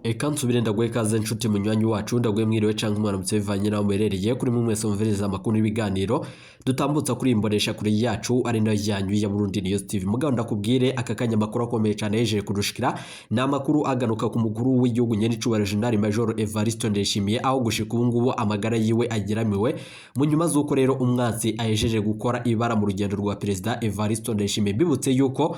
Eka nsubire ndaguhe ikaze nshuti munywanyi wacu, ndaguhe mwiriwe canke mwaramutse bivanye naho muherereye. Kuri mwe mwese mumviriza amakuru n'ibiganiro dutambutsa kuri imbonesha kure yacu, ari nayo yanyu ya Burundi News TV. Mugabo ndakubwire aka kanya amakuru akomeye cane yejeje kudushikira, ni amakuru agaruka ku mukuru w'igihugu nyenicubahiro General Major Evariste Ndayishimiye, aho gushika ubu ngubu amagara yiwe ageramiwe mu nyuma z'uko rero umwansi ahejeje gukora ibara mu rugendo rwa Perezida Evariste Ndayishimiye. Bibutse yuko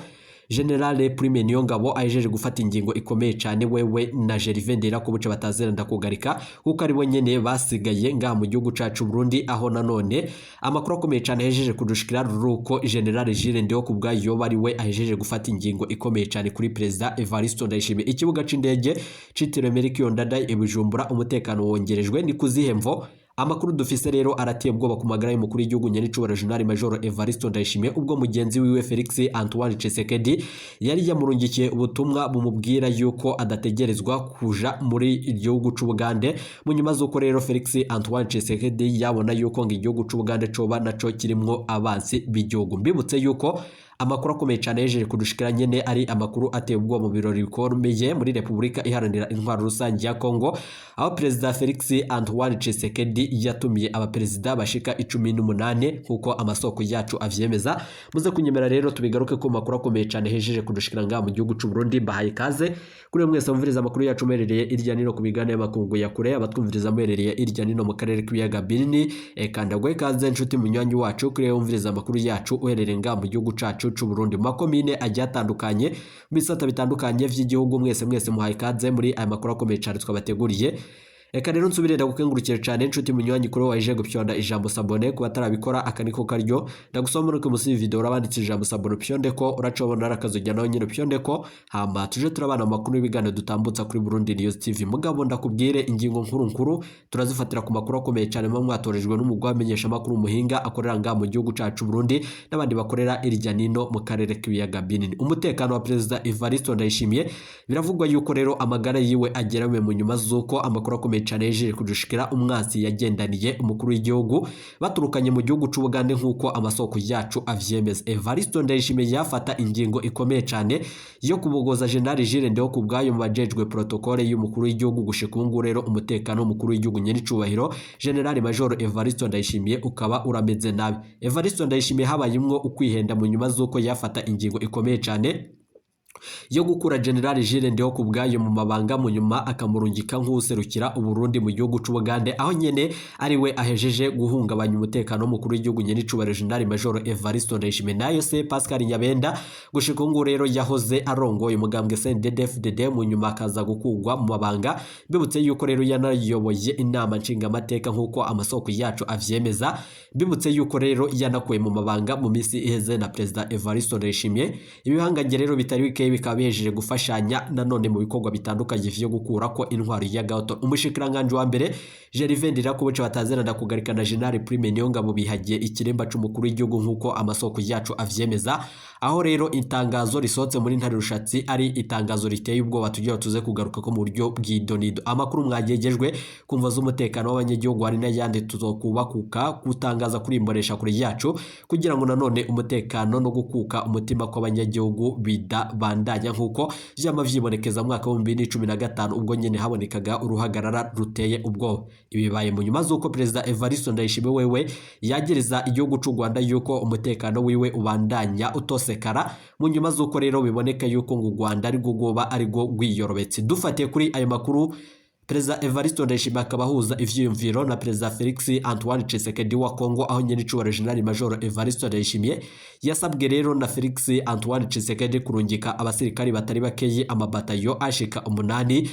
General Prime Niyongabo ahejeje gufata ingingo ikomeye cyane, wewe na Gervais Nderakobuce batazira ndakugarika, kuko ari bo nyene basigaye ngaha mu gihugu cacu Burundi. Aho nanone amakuru akomeye cyane ahejeje kudushikira ruko General Jules Ndihokubwayo yoba ari we ahejeje gufata ingingo ikomeye cyane kuri Perezida Evariste Ndayishimiye. Ikibuga c'indege citiriwe Melchior Ndadaye i Bujumbura, umutekano wongerejwe ni kuzihe mvo? Amakuru dufise rero arateye ubwoba ku magara y'umukuru w'igihugu nyenicubahiro General Major Evariste Ndayishimiye, ubwo mugenzi wiwe Felix Antoine Tshisekedi yari yamurungikiye ubutumwa bumubwira yuko adategerezwa kuja muri igihugu c'Ubugande, mu nyuma z'uko rero Felix Antoine Tshisekedi yabona yuko ngo igihugu c'Ubugande coba naco kirimwo abansi b'igihugu. Mbibutse yuko amakuru akomeye cyane yejeje kudushikira nyene ari amakuru ateye ubwoba mu birori bikomeye muri Repubulika Iharanira Intwaro Rusange ya Kongo, aho Perezida Felix Antoine Tshisekedi yatumiye abaperezida bashika 18 nkuko amasoko yacu avyemeza. Muze kunyemera rero tubigaruke ku makuru akomeye cyane hejeje kudushikira ngaha mu gihugu c'u Burundi. Mbahaye ikaze kuri mwese mumviriza amakuru yacu muherereye irya nino ku migabane y'amakungu ya kure, abatwumviriza muherereye irya nino mu karere k'ibiyaga binini. Eka ndaguhe ikaze nshuti munywanyi wacu kuri wumviriza amakuru yacu uherereye ngaha mu gihugu cacu c'u Burundi, mu makomine agiye atandukanye, mu bisata bitandukanye vy'igihugu. Mwese mwese muhaye ikaze muri aya makuru akomeye cyane twabateguriye. Reka rero nsubire ndagukengurukire cyane nshuti munywanyi kuri waje gupyonda ijambo s'abonner. Kuba atarabikora, aka niko karyo ndagusoma muri munsi video urabanditse ijambo s'abonner, upyonde ko uracobona arakazojya nawe nyine upyonde ko, hama tuje turabana amakuru y'ibiganiro dutambutsa kuri Burundi News TV. Mugabo ndakubwire ingingo nkuru nkuru turazifatira ku makuru akomeye cyane muba mwatorejwe n'umugwi wamenyesha amakuru umuhinga akorera ngaha mu gihugu cacu Burundi n'abandi bakorera irya nino mu karere k'ibiyaga binini. Umutekano wa Perezida Evariste Ndayishimiye, biravugwa yuko rero amagara yiwe ageramiwe mu nyuma z'uko amakuru akomeye cyane yejeje kudushikira, umwansi yagendaniye umukuru w'igihugu baturukanye mu gihugu c'Ubugande nk'uko amasoko yacu avyemeza. Evariste Ndayishimiye yafata ingingo ikomeye cyane yo kubogoza General Jules Ndihokubwayo mu bajejwe protocole y'umukuru w'igihugu. Gushika ubu ngubu rero umutekano w'umukuru w'igihugu nyenicubahiro General Major Evariste Ndayishimiye ukaba urameze nabi. Evariste Ndayishimiye habayimwo ukwihenda mu nyuma z'uko yafata ingingo ikomeye cyane yo gukura General Jules Ndihokubwayo mu mabanga, mu nyuma akamurungika nk'userukira Uburundi mu gihugu c'Ubugande, aho nyene ari we ahejeje guhungabanya umutekano w'umukuru w'igihugu nyenicubahiro General Major Evariste Ndayishimiye. Nayo se Pascal Nyabenda, gushika ubu ngubu rero yahoze arongoye umugambwe CNDD-FDD, mu nyuma akaza gukugwa mu mabanga. Bibutse yuko rero yanayoboye inama nshingamateka nk'uko amasoko yacu avyemeza. Bibutse yuko rero yanakuwe mu mabanga mu minsi iheze na Perezida Evariste Ndayishimiye. Ibihangange rero bitari bikeyi bikaba bihejeje gufashanya nanone mu bikorwa bitandukanye vyo gukura ko intwaro ya gato. Umushikiranganji wa mbere Gervais Ndirakobuce batazera ndakugarika na General Prime Niyongabo bihagiye ikiremba c'umukuru w'igihugu nk'uko amasoko yacu avyemeza, aho rero itangazo risohotse muri Ntare Rushatsi ari itangazo riteye ubwoba tugira tuze kugaruka ko mu buryo bw'idonido. Amakuru mwagejejwe kumva z'umutekano w'abanyagihugu hari n'ayandi tuzokubakuka gutangaza kuri imbonesha kure yacu, kugira ngo nanone umutekano no gukuka umutima kw'abanyagihugu bidabandanya nk'uko vyama vyibonekeza mu mwaka w'ibihumbi bibiri na cumi na gatanu, ubwo nyene habonekaga uruhagarara ruteye ubwoba. Ibi bibaye mu nyuma z'uko Perezida Evariste Ndayishimiye wewe yagiriza igihugu c'u Rwanda yuko umutekano wiwe ubandanya utosekara, mu nyuma z'uko rero biboneka yuko ngo u Rwanda ari rwo rwoba ari rwo rwiyorobetse. Dufatiye kuri ayo makuru, Perezida Evariste Ndayishimiye akaba ahuza ivyiyumviro na Perezida Felix Antoine Tshisekedi wa Congo, aho nyene icubahiro General Major Evariste Ndayishimiye yasabwe rero na Felix Antoine Tshisekedi kurungika abasirikari batari bakeyi, amabatayo ashika 8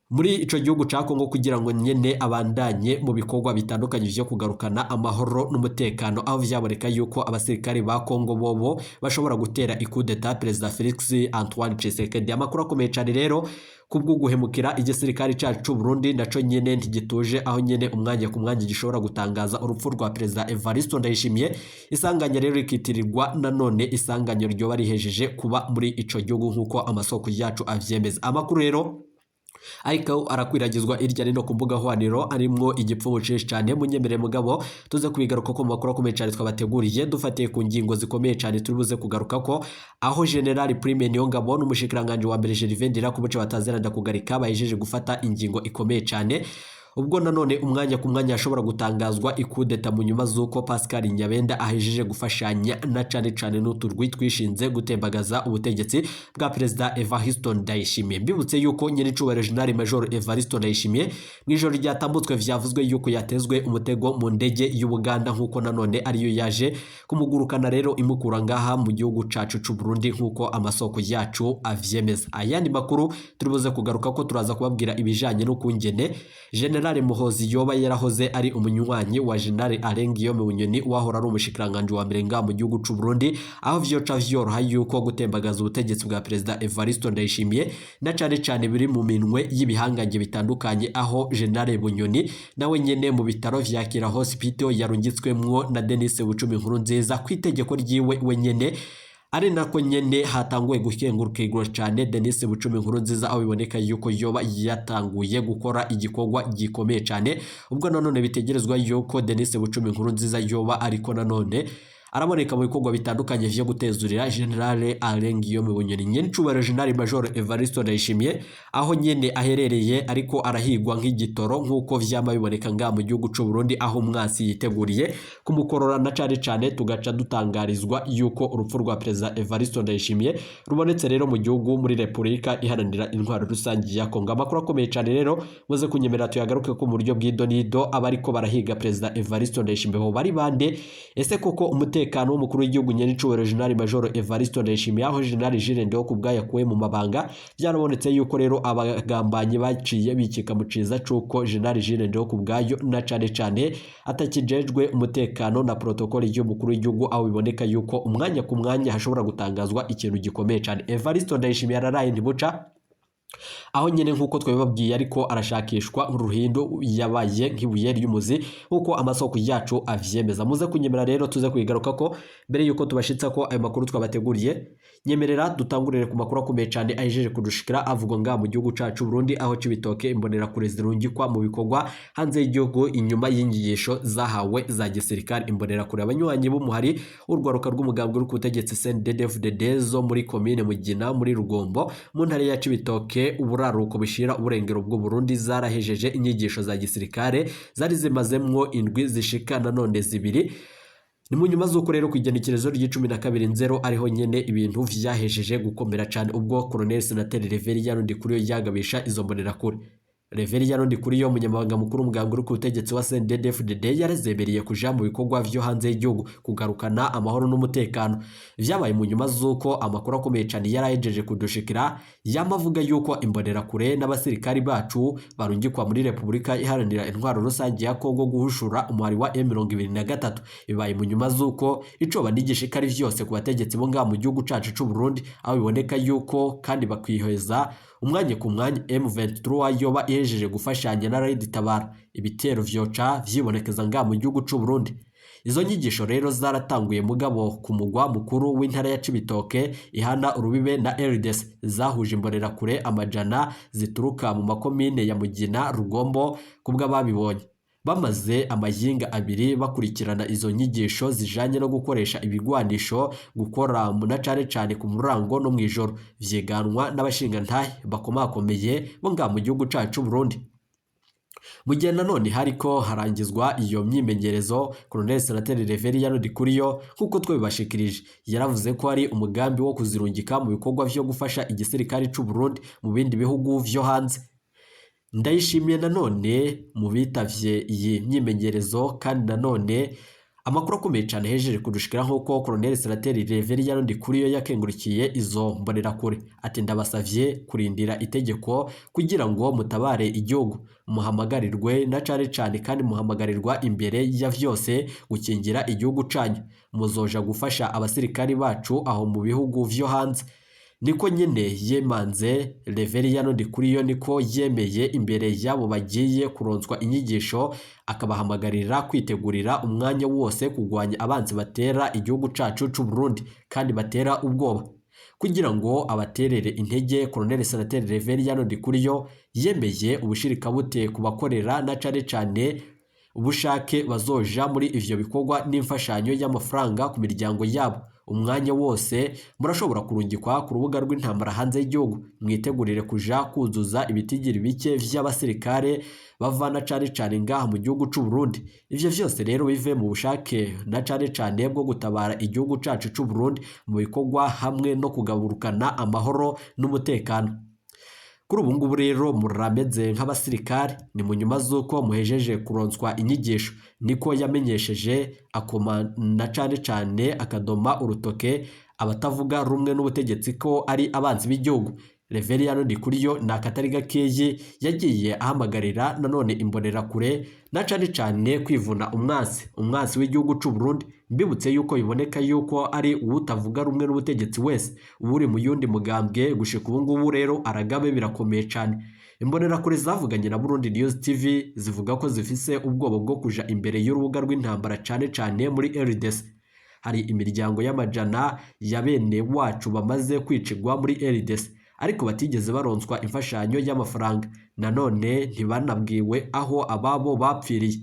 muri ico gihugu ca Congo, kugira ngo nyene abandanye mu bikorwa bitandukanye vyo kugarukana amahoro n'umutekano, aho vyaboneka yuko abasirikari ba Congo bobo bashobora gutera ikudeta Perezida Felix Antoine Tshisekedi. Amakuru akomeye cane rero kubwo guhemukira igisirikare cacu c'u Burundi, naco nyene ntigituje, aho nyene umwanya ku mwanya gishobora gutangaza urupfu rwa Perezida Evariste Ndayishimiye, isanganya rero rikitirirwa nanone isanganya ryoba rihejeje kuba muri ico gihugu nk'uko amasoko yacu avyemeza. Amakuru rero Ariko arakwiragizwa irya nino ku mbuga hwaniro arimwo igipfungu cinshi cane. Munyemerere mugabo tuze kubigaruka ko mu makuru akomeye cane twabateguriye, dufatiye ku ngingo zikomeye cane turi buze kugaruka ko, aho General Prime Niyongabo n'umushikiranganje wa mbere Gervais Ndirakobuca bataziranda kugarika bahejeje gufata ingingo ikomeye cane, ubwo nanone umwanya ku mwanya hashobora gutangazwa ikudeta mu nyuma z'uko Pascal Nyabenda ahejeje gufashanya na cane cane n'uturwi twishinze gutembagaza ubutegetsi bwa Perezida Evariste Ndayishimiye. Mbibutse yuko nyenicubahiro General Major Evariste Ndayishimiye mu ijoro ryatambutswe vyavuzwe yuko yatezwe umutego mu ndege y'Ubuganda, nk'uko nanone ariyo yaje kumugurukana rero imukura ngaha mu gihugu cacu c'u Burundi, nk'uko amasoko yacu avyemeza. Ayandi makuru turi buze kugaruka ko turaza kubabwira ibijanye n'ukungene General Muhozi yoba yarahoze ari umunywanyi wa General Alain Guillaume Bunyoni wahora ari umushikiranganje wa mbere ngaha mu gihugu c'u Burundi, aho vyoca vyoroha yuko gutembagaza ubutegetsi bwa Perezida Evariste Ndayishimiye na cane cane biri mu minwe y'ibihangange bitandukanye, aho General Bunyoni nawe nyene mu bitaro vya Kira Hospital yarungitswemwo na Denis Bucumi Nkurunziza ku itegeko ryiwe wenyene, ari nako nyene hatanguye gukengurukirwa cane Denis Bucumi Nkurunziza, aho biboneka yuko yoba yatanguye gukora igikorwa gikomeye cane, ubwo nanone bitegerezwa yuko Denis Bucumi Nkurunziza yoba ariko nanone araboneka mu bikorwa bitandukanye vyo gutezurira General Alain Guillaume Bunyoni. Nyenicubahiro General Major Evariste Ndayishimiye aho nyene aherereye ariko arahigwa nk'igitoro, nk'uko vyama biboneka ngaha mu gihugu c'u Burundi, aho umwansi yiteguriye kumukorora na cane cane tugaca dutangarizwa yuko urupfu rwa Perezida Evariste Ndayishimiye rubonetse rero mu gihugu muri Repubulika Iharanira Intwaro Rusangi ya Kongo. Amakuru akomeye cane rero muze kunyemerera tuyagaruke ko mu buryo bw'idonido. Abariko barahiga Perezida Evariste Ndayishimiye bo bari bande? Ese koko umutekano w'umukuru w'igihugu nyenicubahiro General Major Evariste Ndayishimiye, aho General Jules Ndihokubwayo yakuwe mu mabanga, byarabonetse yuko rero abagambanyi baciye bikika mu ciza c'uko General Jules Ndihokubwayo na cane cane atakijejwe umutekano na protokole y'umukuru w'igihugu, aho biboneka yuko umwanya ku mwanya hashobora gutangazwa ikintu gikomeye cane. Evariste Ndayishimiye araraye ntibuca, aho nyene nk'uko twabibabwiye ariko arashakishwa uruhindo yabaye nk'ibuye ry'umuzi, nk'uko amasoko yacu avyemeza. Muze kunyemera rero tuze kuyigaruka ko mbere yuko tubashitsa ko ayo makuru twabateguriye. Nyemerera dutangurire ku makuru akomeye cane ahejeje kudushikira avugwa ngaha mu gihugu cacu Burundi, aho Cibitoke imbonerakure zirungikwa mu bikorwa hanze y'igihugu inyuma y'inyigisho zahawe za gisirikare. Imbonerakure abanywanyi b'umuhari urwaruka rw'umugambwe uri ku butegetsi CNDD-FDD zo muri komine Mugina muri Rugombo mu ntara ya Cibitoke uburaruko bushira uburengero bw'u Burundi zarahejeje inyigisho za gisirikare zari zimazemwo indwi zishika nanone 2. Ni mu nyuma z'uko rero ku igenekerezo ry'icumi na kabiri nzero ariho nyene ibintu vyahejeje gukomera cane, ubwo Colonel Senateri Reverien Ndikuriyo yagabisha izo mbonerakure. Reverien Ndikuriyo, umunyamabanga mukuru w'umugambwe uri ku butegetsi wa CNDD-FDD, yarezebereye kuja mu bikorwa vyo hanze y'igihugu kugarukana amahoro n'umutekano. Vyabaye mu nyuma z'uko amakuru akomeye cane yarahejeje kudushikira yama avuga yuko imbonerakure n'abasirikari bacu barungikwa muri Repubulika Iharanira Intwaro Rusange ya Kongo guhushura umuhari wa M23. Bibaye mu nyuma z'uko icoba n'igishikari vyose ku bategetsi bo ngaha mu gihugu cacu c'u Burundi, aho biboneka yuko kandi bakwiheza umwanya ku mwanya M23 yoba ihejeje gufashanya na Red Tabara, ibitero vyoca vyibonekeza ngaha mu gihugu c'u Burundi. Izo nyigisho rero zaratanguye mugabo ku mugwa mukuru w'intara ya Cibitoke ihana urubibe na RDC, zahuje imbonerakure amajana zituruka mu makomine ya Mugina, Rugombo. Kubw'ababibonye, bamaze amahinga abiri bakurikirana izo nyigisho zijanye no gukoresha ibigwanisho, gukora na cane cane ku murango no mw'ijoro, vyiganwa n'abashingantahe bakomakomeye bo ngaha mu gihugu cacu Burundi. Mu gihe nanone hariko harangizwa iyo myimenyerezo, Colonel Senateri Reverien Ndikuriyo, nk'uko twabibashikirije, yaravuze ko hari umugambi wo kuzirungika mu bikorwa vyo gufasha igisirikare c'u Burundi mu bindi bihugu vyo hanze. Ndayishimiye nanone mu bitavye iyi myimenyerezo, kandi nanone amakuru akomeye cane hejeje kudushikira nk'uko Colonel Senateri Reverien Ndikuriyo yakengurikiye izo mbonerakure, ati: "Ndabasavye kurindira itegeko kugira ngo mutabare igihugu, muhamagarirwe na cane cane kandi muhamagarirwa imbere ya vyose gukingira igihugu canyu. Muzoja gufasha abasirikari bacu aho mu bihugu vyo hanze." Niko nyene yemanze Reverien Ndikuriyo, niko yemeye imbere y'abo bagiye kuronswa inyigisho, akabahamagarira kwitegurira umwanya wose kugwanya abanzi batera igihugu cacu c'u Burundi kandi batera ubwoba. Kugira ngo abaterere intege, Colonel Senateri Reveriyano Ndikuriyo yemeye ubushirikabute ku bakorera na cane cane ubushake bazoja muri ivyo bikorwa n'imfashanyo y'amafaranga ku miryango yabo. Umwanya wose murashobora kurungikwa ku rubuga rw'intambara hanze y'igihugu, mwitegurire kuja kuzuza ibitigiri bike vy'abasirikare bavana cane cane ngaha mu gihugu c'u Burundi. Ivyo vyose rero bive mu bushake na cane cane bwo gutabara igihugu cacu c'u Burundi mu bikorwa hamwe no kugaburukana amahoro n'umutekano. Kuri ubu ngubu rero murameze nk'abasirikare, ni mu nyuma z'uko muhejeje kuronswa inyigisho, niko yamenyesheje, akoma na cane cane akadoma urutoke abatavuga rumwe n'ubutegetsi ko ari abanzi b'igihugu. Reveriyano Ndikuriyo ni akatari gakeyi yagiye ahamagarira nanone imbonerakure na cane cane kwivuna umwansi, umwansi w'igihugu c'u Burundi. Mbibutse yuko biboneka yuko ari uwutavuga rumwe n'ubutegetsi wese uri mu yundi mugambwe. Gushika ubu ngubu rero aragabe birakomeye cane. Imbonerakure zavuganye na Burundi News TV zivuga ko zifise ubwoba bwo kuja imbere y'urubuga rw'intambara cane cane muri RDC. Hari imiryango y'amajana ya bene wacu bamaze kwicirwa muri RDC ariko batigeze baronswa imfashanyo y'amafaranga, nanone ntibanabwiwe aho ababo bapfiriye.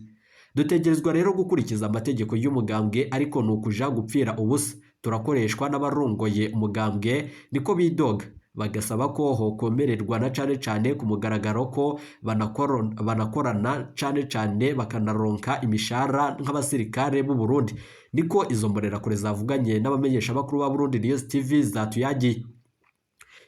Dutegerezwa rero gukurikiza amategeko y'umugambwe, ariko ni ukuja gupfira ubusa, turakoreshwa n'abarongoye umugambwe, niko bidoga, bagasaba ko hokomererwa na cane cane ku mugaragaro ko banakorana cane cane bakanaronka imishahara nk'abasirikare b'u Burundi, niko izo mbonerakure zavuganye n'abamenyeshamakuru ba Burundi News TV zatuyagiye.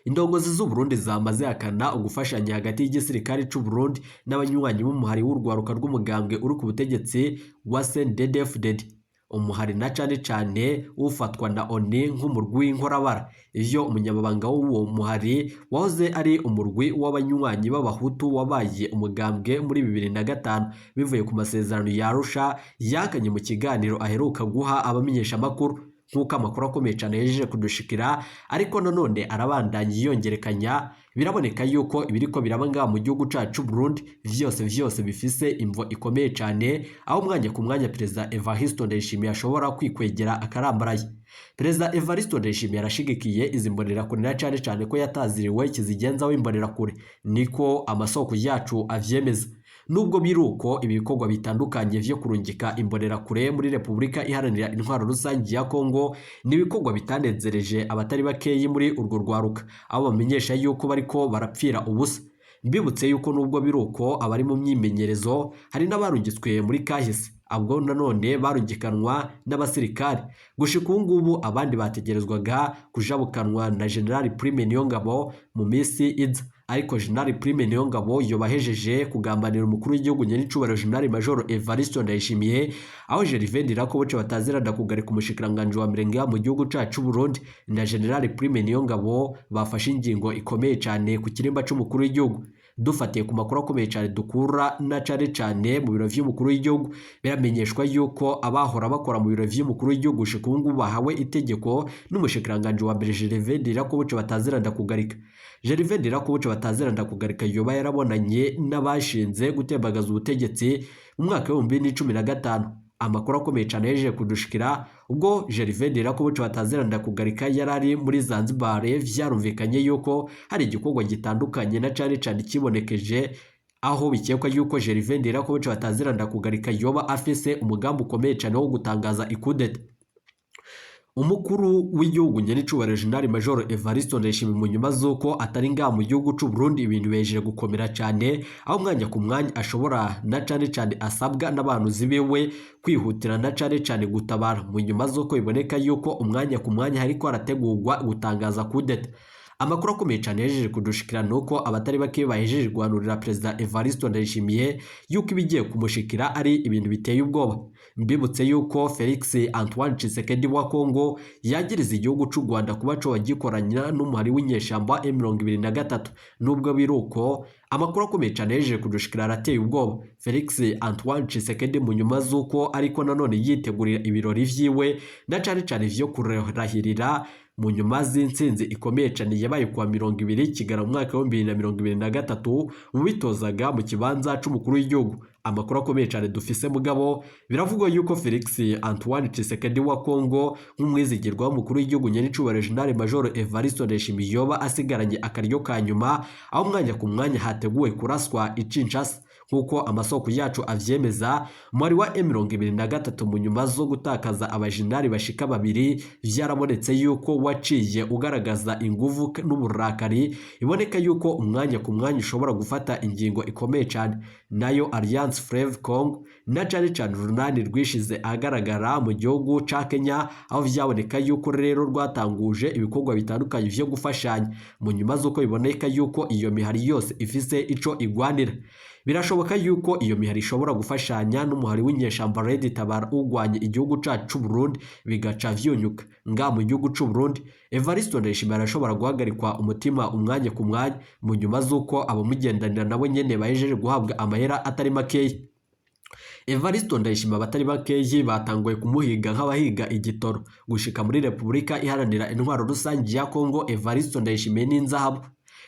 Indongozi z'u Burundi zamaze hakana ugufashanya hagati y'igisirikare c'u Burundi n'abanywanyi b'umuhari w'urwaruka rw'umugambwe uri ku butegetsi wa CNDD-FDD, umuhari na cane cane ufatwa na ONU nk'umurwi w'inkorabara. Ivyo umunyamabanga w'uwo muhari wahoze ari umurwi w'abanywanyi b'abahutu wabaye umugambwe muri 2005 bivuye ku masezerano ya Arusha yakanye mu kiganiro aheruka guha abamenyeshamakuru, nk'uko amakuru akomeye cyane yejeje kudushikira, ariko nanone arabandanya yiyongerekanya. Biraboneka yuko ibiriko biraba ngaha mu gihugu cacu Burundi vyose vyose bifise imvo ikomeye cyane, aho umwanya ku mwanya Perezida Evariste Ndayishimiye ashobora kwikwegera akarambaraye. Perezida Evariste Ndayishimiye arashigikiye izi mbonerakure na cane cane ko yataziriwe kizigenza w'imbonerakure, niko amasoko yacu avyemeza. Nubwo biruko ibikorwa bitandukanye vyo kurungika imbonerakure muri Repubulika Iharanira Intwaro Rusange ya Kongo ni ibikorwa bitanezereje abatari bakeyi muri urwo rwaruka, aho bamenyesha yuko bariko barapfira ubusa. Mbibutse yuko nubwo biruko abari mu myimenyerezo hari n'abarungitswe muri kahise, abwo nanone barungikanwa n'abasirikare. Gushika ubu ngubu abandi bategerezwaga kujabukanwa na General Prime Niyongabo mu minsi iza, ariko General Prime Niyongabo yobahejeje kugambanira umukuru w'igihugu nyenicubahiro General Major Evariste Ndayishimiye, aho Gervais Ndirakobuce bataziranda kugarika umushikiranganje wa mbere ngaha mu gihugu cacu Burundi na General Prime Niyongabo bafashe ingingo ikomeye cane ku kirimba c'umukuru w'igihugu. Dufatiye ku makuru akomeye cyane dukura na cane cane mu biro vy'umukuru w'igihugu, biramenyeshwa yuko abahora bakora mu biro vy'umukuru w'igihugu gushika ubu ngubu bahawe itegeko n'umushikiranganje wa mbere Gervais Ndirakobuce bataziranda kugarika. Gervais Ndirakobuce bataziranda kugarika yoba yarabonanye n'abashinze gutembagaza ubutegetsi mu mwaka w'ibihumbi bibiri na cumi na gatanu. Amakuru akomeye cyane yejeje kudushikira ubwo Gervais Ndirakobuce bataziranda kugarika yarari muri Zanzibar, vyarumvikanye yuko hari igikorwa gitandukanye na cane cane kibonekeje, aho bikekwa yuko Gervais Ndirakobuce bataziranda kugarika yoba afise umugambi ukomeye cyane wo gutangaza ikudeta. Umukuru w'igihugu nyenicubahiro General Major Evariste Ndayishimiye mu nyuma z'uko atari ngaha mu gihugu c'u Burundi ibintu bejeje gukomera cyane, aho umwanya ku mwanya ashobora na cane cane asabwa n'abantu zibiwe kwihutira na cane cane gutabara, mu nyuma z'uko biboneka yuko umwanya ku mwanya hariko harategurwa gutangaza kudeta. Amakuru akomeye cyane yejeje kudushikira nuko abatari bake bahejeje guhanurira Perezida Evariste Ndayishimiye yuko ibigiye kumushikira ari ibintu biteye ubwoba. Mbibutse yuko Felix Antoine Tshisekedi wa Kongo yagiriza igihugu c'u Rwanda kuba co wagikoranya n'umuhari w'inyeshamba M23. Nubwo biruko amakuru akomeye cyane yejeje kudushikira arateye ubwoba. Felix Antoine Tshisekedi mu nyuma z'uko ariko nanone yitegurira ibirori vyiwe na cane cane vyo kurahirira mu nyuma z'intsinzi ikomeye cyane yabaye kuwa 20 Kigarama mu mwaka wa 2023 mu bitozaga mu kibanza c'umukuru w'igihugu. Amakuru akomeye cyane dufise mugabo biravugwa yuko Felix Antoine Tshisekedi wa Congo nk'umwizigirwa w'umukuru w'igihugu nyenicubahiro General Major Evariste Ndayishimiye yoba asigaranye akaryo ka nyuma, aho umwanya ku mwanya hateguwe kuraswa i Kinshasa. Nk'uko amasoko yacu avyemeza, umubare wa M23 mu nyuma zo gutakaza abajenerali bashika babiri, vyarabonetse yuko waciye ugaragaza inguvu n'uburakari, iboneka yuko umwanya ku mwanya ushobora gufata ingingo ikomeye cyane. Nayo Alliance Fleuve Congo na cane cane urunani rwishize ahagaragara mu gihugu ca Kenya, aho vyaboneka yuko rero rwatanguje ibikorwa bitandukanye vyo gufashanya mu nyuma z'uko biboneka yuko iyo mihari yose ifise ico igwanira. Birashoboka yuko iyo mihari ishobora gufashanya n'umuhari w'inyeshamba Red Tabara ugwanye igihugu cacu c'u Burundi, bigaca vyunyuka nga mu gihugu c'u Burundi. Evariste Ndayishimiye arashobora guhagarikwa umutima umwanya ku mwanya mu nyuma z'uko abamugendanira nabo nyene bahejeje guhabwa amahera atari makeya. Evariste Ndayishimiye abatari bakeyi batanguye kumuhiga nk'abahiga igitoro gushika muri Repubulika Iharanira Intwaro Rusange ya Kongo. Evariste Ndayishimiye n'inzahabu.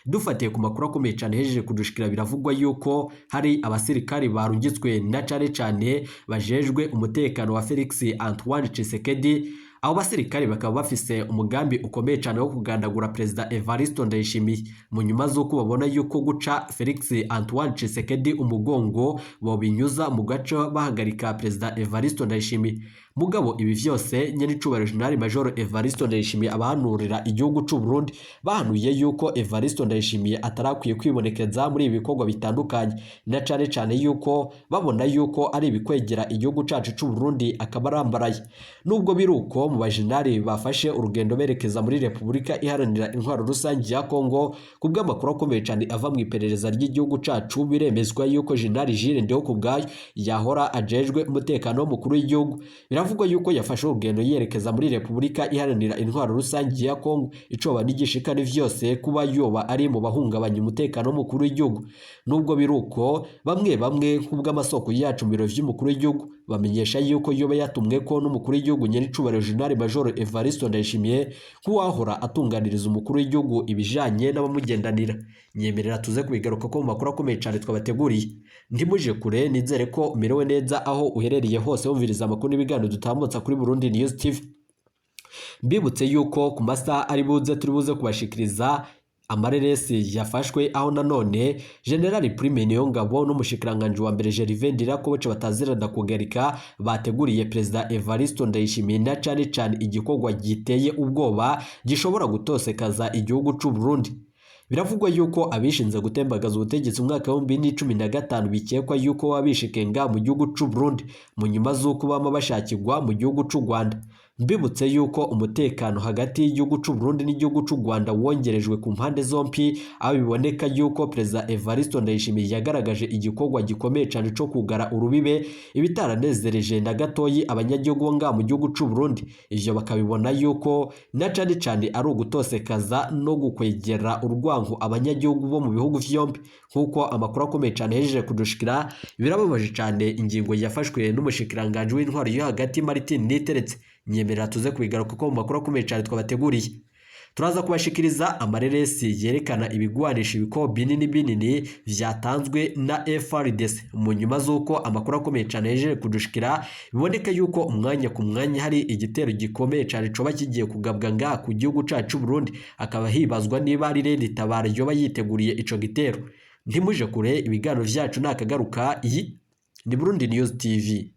Dufatiye ku makuru akomeye cyane hejeje kudushikira, biravugwa yuko hari abasirikari barungitswe na cane cane bajejwe umutekano wa Felix Antoine Tshisekedi. Abo basirikari bakaba bafise umugambi ukomeye cyane wo kugandagura Perezida Evariste Ndayishimiye mu nyuma z'uko babona yuko guca Felix Antoine Tshisekedi umugongo bobinyuza mu gace bahagarika Perezida Evariste Ndayishimiye. Mugabo ibi vyose nyenicubahiro General Major Evariste Ndayishimiye abahanurira igihugu c'u Burundi bahanuye yuko Evariste Ndayishimiye atarakwiye kwibonekeza muri ibi bikorwa bitandukanye, na cane cane yuko babona yuko ari ibikwegera igihugu cacu c'u Burundi akaba arambaraye. Nubwo biruko, mu bajenali bafashe urugendo berekeza muri Repubulika Iharanira Intwaro Rusange ya Kongo, kubw'amakuru akomeye cyane ava mu iperereza ry'igihugu cacu, biremezwa yuko General Jules Ndihokubwayo yahora ajejwe umutekano w'umukuru w'igihugu, biravugwa yuko yafashe urugendo yerekeza muri Repubulika Iharanira Intwaro Rusange ya Kongo. Icoba n'igishikane vyose kuba yoba ari mu bahungabanya umutekano w'umukuru w'igihugu. Nubwo biruko, bamwe bamwe kubw'amasoko yacu mu biro vy'umukuru w'igihugu bamenyesha yuko yoba yatumwe ko n'umukuru w'igihugu nyenicubahiro General Major Evariste Ndayishimiye nk'uwahora atunganiriza umukuru w'igihugu ibijanye n'abamugendanira. Nyemerera tuze kubigaruka ko mu makuru akomeye cyane twabateguriye. Ntimuje kure, nizere ko umerewe neza aho uherereye hose wumviriza amakuru n'ibiganiro dutambutsa kuri Burundi News TV. Mbibutse yuko ku masaha ari buze turi buze kubashikiriza amareresi yafashwe, aho nanone General Prime Niyongabo n'umushikiranganje wa mbere Gervais Ndirakobuca batazirana kugarika bateguriye Perezida Evariste Ndayishimiye na cane cane igikorwa giteye ubwoba gishobora gutosekaza igihugu c'u Burundi. Biravugwa yuko abishinze gutembagaza ubutegetsi mu mwaka wa 2015 bikekwa yuko wabishikenga mu gihugu c'u Burundi mu nyuma z'uko bama bashakirwa mu gihugu c'u Rwanda. Mbibutse yuko umutekano hagati y'igihugu c'u Burundi n'igihugu c'u Rwanda wongerejwe ku mpande zombi, aho biboneka yuko Perezida Evariste Ndayishimiye yagaragaje igikorwa gikomeye cyane co kugara urubibe, ibitaranezereje na gatoyi abanyagihugu bo ngaha mu gihugu c'u Burundi. Ivyo bakabibona yuko na cane cane ari ugutosekaza no gukwegera urwango abanyagihugu bo mu bihugu vyombi. Nk'uko amakuru akomeye cyane hejeje kudushikira, birababaje cyane ingingo yafashwe n'umushikiranganje w'intwaro yo hagati Martin Niteretse. Nyemerera tuze kubigaruka ko mu makuru akomeye cyane twabateguriye. Turaza kubashikiriza amareresi yerekana ibigwanisha ibiko binini binini vyatanzwe na FARDC mu nyuma z'uko amakuru akomeye cyane yejeje kudushikira, biboneka yuko umwanya ku mwanya hari igitero gikomeye cyane coba kigiye kugabwa ngaha ku gihugu cacu Burundi, akaba hibazwa niba ari Red Tabara yoba yiteguriye ico gitero. Ntimuje kure, ibiganiro vyacu nakagaruka. Iyi ni Burundi News TV.